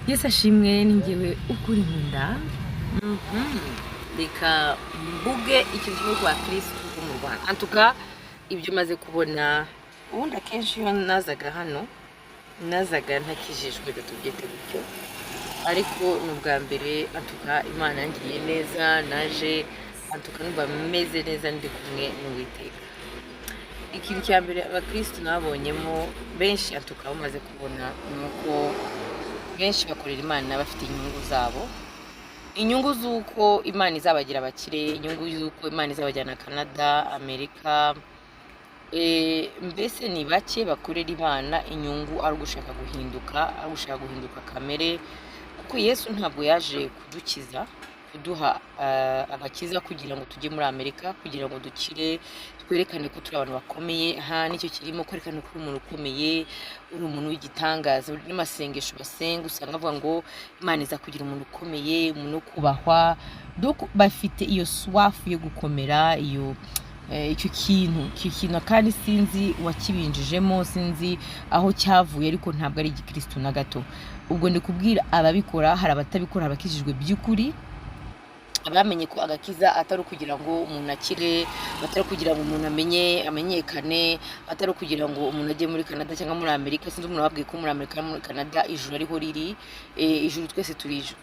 Yesu ashimwe. Ni ngewe ukuri nkunda. Reka mvuge ikintu kimwe ku bakirisitu bo mu Rwanda. Antuka ibyo maze kubona, ubundi akenshi iyo nazaga hano nazaga ntakijijwe, reka tubyite gutyo, ariko ni ubwa mbere antuka Imana yangiriye neza, naje antuka numva meze neza, ndi kumwe n'Uwiteka. Ikintu cya mbere abakirisitu nabonyemo benshi, antuka bamaze kubona, ni uko benshi bakorera Imana bafite inyungu zabo, inyungu z'uko Imana izabagira abakire, inyungu z'uko Imana izabajyana Canada, Amerika. Mbese ni bake bakorera Imana inyungu ari ugushaka guhinduka, ari ugushaka guhinduka kamere, kuko Yesu ntabwo yaje kudukiza, kuduha agakiza kugira ngo tujye muri Amerika, kugira ngo dukire, twerekane ko turi abantu bakomeye. Aha nicyo kirimo kwerekana ko uri umuntu ukomeye, uri umuntu w'igitangaza. N'amasengesho basenga usanga bavuga ngo Imana iza kugira umuntu ukomeye, umuntu wo kubahwa. Donc bafite iyo soif yo gukomera, iyo icyo kintu, kandi sinzi uwakibinjijemo, sinzi aho cyavuye, ariko ntabwo ari igikristo na gato. Ubwo ndi kubwira ababikora, hari abatabikora, abakijijwe by'ukuri, bamenye ko agakiza atari ukugira ngo umuntu akire, atari ukugira ngo umuntu amenye, amenyekane, atari ukugira ngo umuntu ajye muri Canada cyangwa muri Amerika. Sinzi umuntu wabwiye ko muri Amerika no muri Canada ijuru ariho riri. Ijuru twese turi ijuru.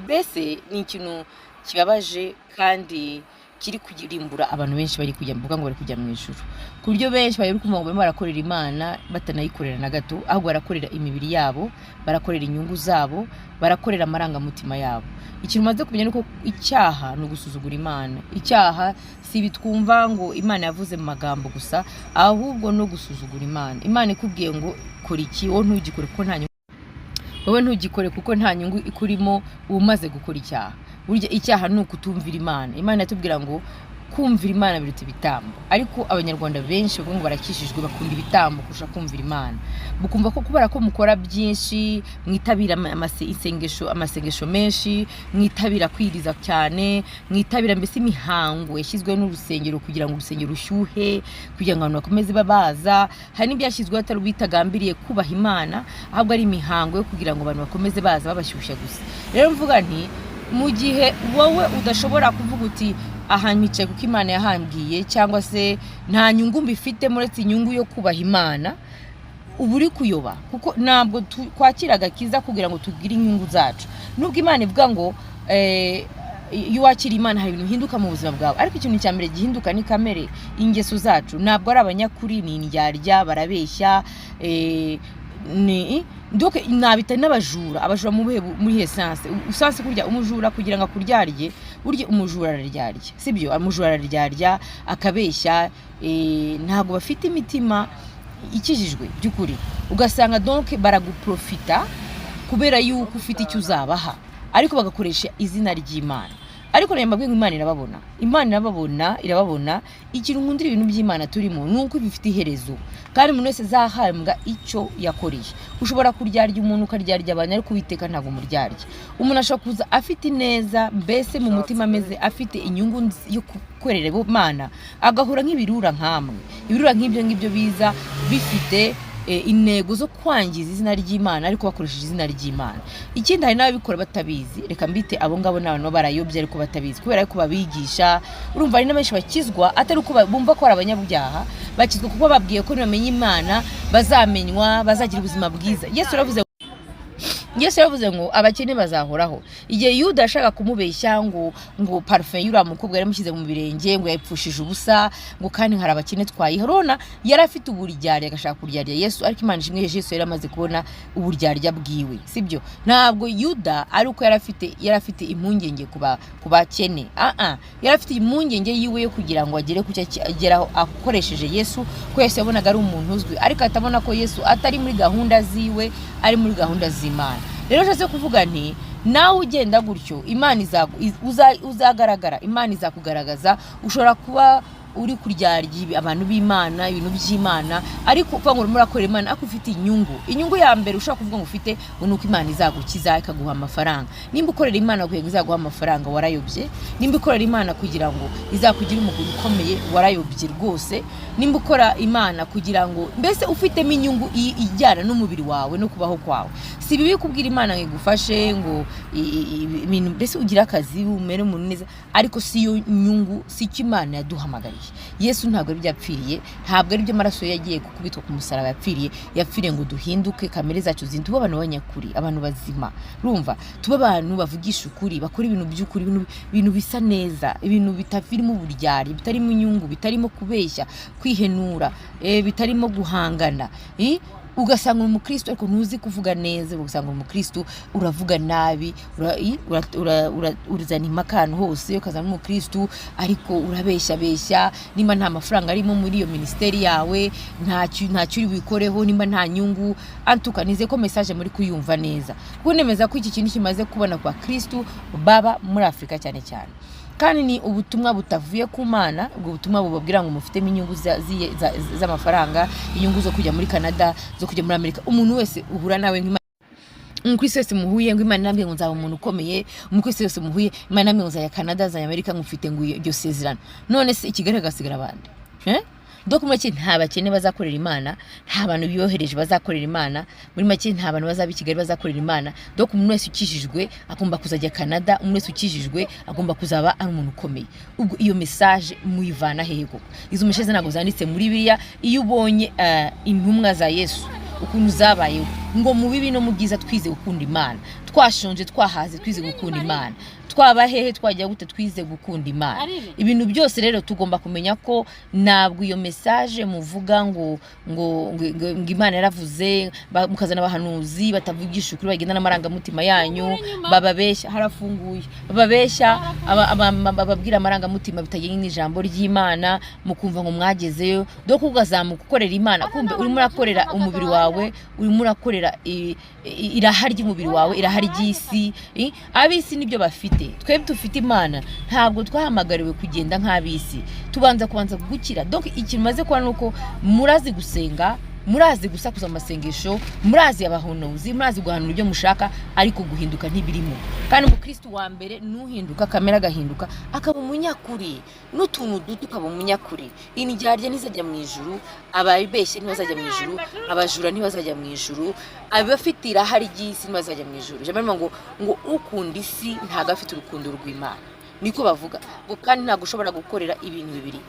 Mbese ni ikintu kibabaje kandi kiri kurimbura abantu benshi bari kujya, mvuga ngo bari kujya mu ijuru, ku buryo benshi bari kumva ngo barimo barakorera Imana batanayikorera na gato, ahubwo barakorera imibiri yabo, barakorera inyungu zabo, barakorera amarangamutima yabo. Ikintu umaze kumenya ni uko icyaha ni ugusuzugura Imana. Icyaha si ibi twumva ngo Imana yavuze mu magambo gusa, ahubwo no gusuzugura Imana. Imana ikubwiye ngo kora iki, wowe ntugikore kuko nta nyungu, wowe ntugikore kuko nta nyungu ikurimo, uba umaze gukora icyaha. Burya icyaha ni ukutumvira Imana. Imana yatubwira ngo kumvira Imana biruta ibitambo, ariko Abanyarwanda benshi bavuga ngo barakijijwe bakunda ibitambo kurusha kumvira Imana. Bukumva ko kubera ko mukora byinshi, mwitabira amasengesho menshi, mwitabira kwiriza cyane, mwitabira mbese imihango yashyizweho n'urusengero kugira ngo urusengero rushyuhe, kugira ngo abantu bakomeze babaza. Hari n'ibyashyizweho atari bitagambiriye kubaha Imana, ahubwo ari imihango yo kugira ngo abantu bakomeze baza, babashyushya gusa. Rero mvuga nti mu gihe wowe udashobora kuvuga uti aha mpicaye kuko Imana yahambwiye, cyangwa se nta nyungu mbifitemo uretse inyungu yo kubaha Imana, uba uri kuyoba, kuko ntabwo twakira agakiza kugira ngo tugire inyungu zacu. Nubwo Imana ivuga ngo iyo wakira Imana hari ibintu bihinduka mu buzima bwawe, ariko ikintu cya mbere gihinduka ni kamere, ingeso zacu. Ntabwo ari abanyakuri, ni indyarya, barabeshya, ni donc nabita n'abajura. Abajura mu buhe, muri he sens? Usanse kurya umujura kugira ngo akuryarye, burya umujura araryarya, sibyo? Umujura araryarya, akabeshya, ntabwo bafite imitima ikijijwe by'ukuri. Ugasanga donc baraguprofita kubera yuko ufite icyo uzabaha, ariko bagakoresha izina ry'Imana. Ariko nayo mbabwiye ngo Imana irababona, Imana irababona, irababona. Ikintu nkundira ibintu by'Imana turimo ni uko bifite iherezo, kandi umuntu wese azahambwa icyo yakoreye. Ushobora kuryarya umuntu, ukaryarya abantu, ariko Uwiteka ntabwo umuryarya. Umuntu ashobora kuza afite ineza, mbese mu mutima ameze afite inyungu yo gukorera Imana, agahura nk'ibirura nkamwe, ibirura nk'ibyo ngibyo biza bifite intego zo kwangiza izina ry'Imana, ariko bakoresheje izina ry'Imana. Ikindi, hari n'ababikora batabizi. Reka mbite abo ngabo ni abantu baba barayobye ariko batabizi, kubera ko babigisha. Urumva hari n'abenshi bakizwa atari uko bumva ko ari abanyabyaha, bakizwa kuko babwiye ko nibamenya Imana bazamenywa, bazagira ubuzima bwiza. Yesu yaravuze ngo abakene bazahoraho. Igihe Yuda yashaka kumubeshya ngo parufe y'uriya mukobwa yaramushyize mu birenge, ngo yayipfushije ubusa, ngo kandi hari abakene twayiha, urabona yari afite uburyarya, agashaka kuryarya Yesu. Ariko Imana ishimwe, Yesu yari amaze kubona uburyarya bwiwe, sibyo? Ntabwo Yuda ari uko yari afite impungenge ku bakene. Ah ah, yari afite impungenge yiwe yo kugira ngo agere ku cyo ageraho akoresheje Yesu, ko Yesu yabonaga ari umuntu uzwi, ariko atabona ko Yesu atari muri gahunda ziwe, ari muri gahunda z'Imana. Rero nshatse kuvuga nti nawe ugenda gutyo, Imana uzagaragara, Imana izakugaragaza. Ushobora kuba uri kuryarya abantu b'Imana, ibintu by'Imana, ariko uvuga ngo urimo urakorera Imana ariko ufite inyungu. Inyungu ya mbere ushobora kuvuga ngo ufite ngo ni uko Imana izagukiza, ikaguha amafaranga. Nimba ukorera Imana kugira ngo izaguhe amafaranga, warayobye. Nimba ukorera Imana kugira ngo izakugire umugore ukomeye, warayobye rwose. Nimba ukora Imana kugira ngo mbese ufitemo inyungu ijyana n'umubiri wawe no kubaho kwawe, si bibi kubwira Imana ngo igufashe, ngo ibintu mbese ugire akazi, umere umuntu neza, ariko si yo nyungu, si icyo Imana yaduhamagariye. Yesu ntabwo ari byo yapfiriye, ntabwo ari byo amaraso ye yagiye gukubitwa ku musaraba yapfiriye. Yapfiriye ngo duhinduke, kamere zacu zindi, tube abantu b'abanyakuri, abantu bazima, urumva, tube abantu bavugisha ukuri, bakora ibintu by'ukuri, ibintu bisa neza, ibintu bitarimo uburyarya, bitarimo inyungu, bitarimo kubeshya, kwihenura, bitarimo guhangana. Ugasanga uri umukristo ariko ntuzi kuvuga neza, ugasanga uri umukristo uravuga nabi, urazana impaka ahantu hose, ukazana umukristo ariko urabeshyabeshya. Nimba nta mafaranga arimo muri iyo minisiteri yawe, ntacyo uri buyikoreho nimba nta nyungu. Antuka nize ko message muri kuyumva neza, kuko nemeza ko iki kintu kimaze kubona ku bakristo baba muri Afurika cyane cyane, kandi ni ubutumwa butavuye ku Mana. Ubwo butumwa bubabwira ngo mufitemo inyungu z'amafaranga, inyungu zo kujya muri Canada, zo kujya muri Amerika. Umuntu wese uhura nawe nk'Imana, umukristo wese muhuye ngo "Imana irambwiye ngo nzaba umuntu ukomeye", umukristo wese muhuye, "Imana irambwiye ngo nzajya Canada, nzajya Amerika", ngo ufite ngo iryo sezerano. None se i Kigali hagasigara abandi, eh? Donc muri make, nta bakene bazakorera Imana, nta bantu biyohereje bazakorera Imana. Muri make, nta bantu bazaba i Kigali bazakorera Imana. Donc umuntu wese ukijijwe agomba kuzajya Canada, umuntu wese ukijijwe agomba kuzaba ari umuntu ukomeye. Ubwo iyo message muyivana hehe koko? Izo message ntabwo zanditse muri Bibiliya. Iyo ubonye intumwa za Yesu ukuntu zabayeho, ngo mu bibi no mu byiza twize gukunda Imana, twashonje twahaze twize gukunda Imana, twaba hehe, twajya gute, twize gukunda Imana. Ibintu byose rero tugomba kumenya ko ntabwo iyo message muvuga ngo Imana yaravuze, mukazana abahanuzi batavugisha ukuri, bagenda n'amarangamutima yanyu, bababeshya, harafunguye, bababeshya, bababwira amarangamutima bitagenye n'ijambo ry'Imana, mukumva ngo mwagezeyo. Dore ugazamuka ukorera Imana, kumbe urimo urakorera umubiri wawe, urimo urakorera iraha ry'umubiri wawe, iraha ry'isi. Ab'isi nibyo bafite, twebwe dufite Imana. Ntabwo twahamagariwe kugenda nk'ab'isi, tubanza kubanza gukira. Donc ikintu maze kubona ni uko murazi gusenga, murazi gusakuza mu masengesho, murazi abahanuzi, murazi guhanura ibyo mushaka, ariko guhinduka ntibirimo. Kandi umukristo wa mbere nuhinduka, kamera agahinduka, akaba umunyakuri n'utuntu duto, ukaba umunyakuri. Indyarya ntizajya mu ijuru, ababeshye ntibazajya mu ijuru, abajura ntibazajya mu ijuru, abafite iraha ry'isi ntibazajya mu ijuru. Ijambo rivuga ngo ukunda isi ntabwo afite urukundo rw'Imana, niko bavuga ngo. Kandi ntabwo ushobora gukorera ibintu bibiri,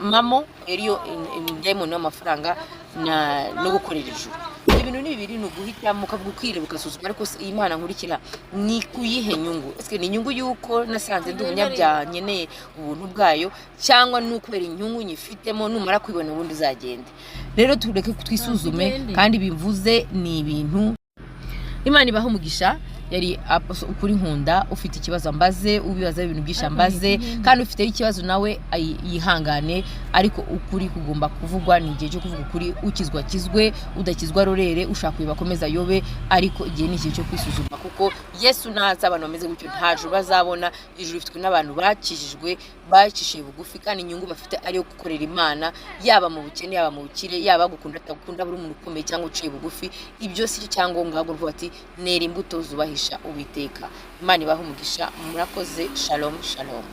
mammon ariyo dayimoni w'amafaranga no gukorera ijuru. Ibintu ni bibiri, ni uguhitamo, ukavuga, ukireba, ugasuzuma: ariko se iyi Mana nkurikira ni kuyihe nyungu? Ese ni inyungu y'uko nasanze ndi umunyabyaha nkeneye ubuntu bwayo, cyangwa ni ukubera inyungu nyifitemo? Numara kwibona ubundi uzagende. Rero tureke twisuzume. Kandi bivuze ni ibintu Imana ibaha umugisha. Yari Apostle Ukuri Nkunda. Ufite ikibazo ambaze, ubibaza ibintu byinshi ambaze, kandi ufite ikibazo nawe yihangane, ariko ukuri kugomba kuvugwa. Ni igihe cyo kuvuga ukuri. Ukizwa akizwe, udakizwa arorere, ushaka kuyoba akomeza ayobe, ariko igihe ni igihe cyo kwisuzuma, kuko Yesu naza abantu bameze gutyo nta juru bazabona. Ijuru rifitwe n'abantu bakijijwe, bacishije bugufi, kandi inyungu bafite ari iyo gukorera Imana, yaba mu bukene, yaba mu bukire, yaba gukunda atagukunda, buri umuntu ukomeye cyangwa uciye bugufi, ibyo si cyo cyangombwa, ahubwo uvuga ati nera imbuto zubahisha Uwiteka. Imana ibahe umugisha, murakoze. Shalom, shalom.